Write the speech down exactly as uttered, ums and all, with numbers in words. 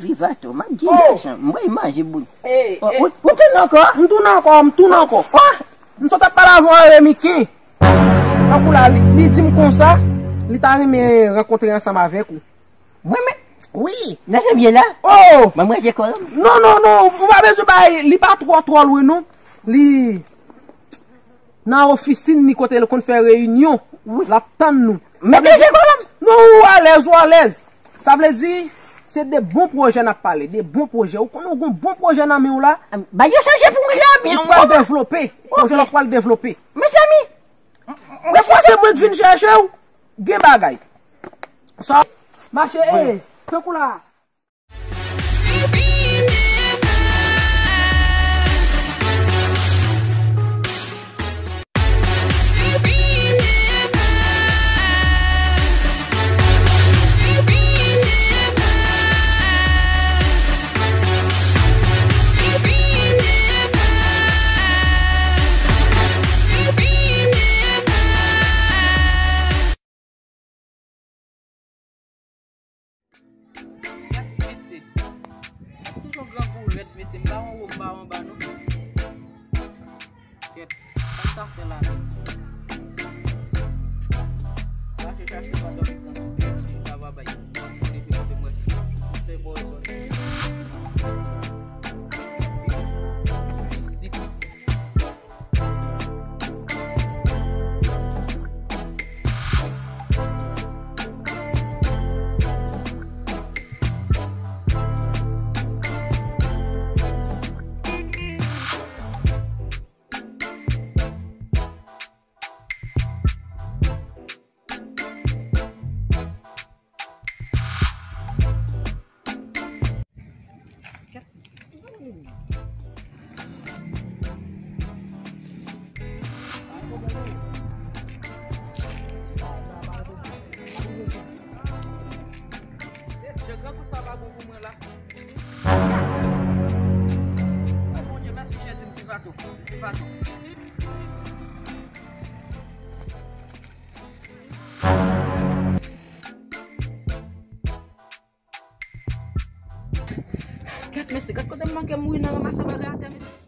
Privato, m ap di lajan, m bay manje bout. Ou tounen ankò? M tounen ankò, m tounen ankò. M sot ap pale avè yon Remiken. Tankou la, li, li di m konsa, li ta renmen rankontre ansanm avèk ou. Mwen menm? Wi, nan janvye la. Oh! Mwen manje kò m. Non, non, non, ou pa bezwen bay, li pa twò twò lwen non. Li nan ofisin li kote l konn fè reyinyon. Wi. L ap tann nou. Mete je kò m. Non, ou alèz, ou alèz. Sa vle di, se de bon pwojè n ap pale, de bon pwojè. Ou konn ou gon bon pwojè nan men w la. Ba yo chanje pou mwen la, men ou pral devlope. Pwojè w pral devlope. Mezanmi, depanse mwen t vin chèche w, gen bagay. Sa mache, e, tankou la. Gad mesye. Toujou grangou rèd mesye. M pa wè yon wob ba anba non. Kèt. Sa m ta fè la menm? Chache, chache, pa dòmi san soupe. Chita va bay. Mwen fè bò zòn isit. Isit. Jan grangou sa pa bon pou mwen la. O Bondye, mèsi Jezi, m viv atò. M viv atò. Gad mesye, gad kote m manke mouri nan ranmase bagay atè mesye.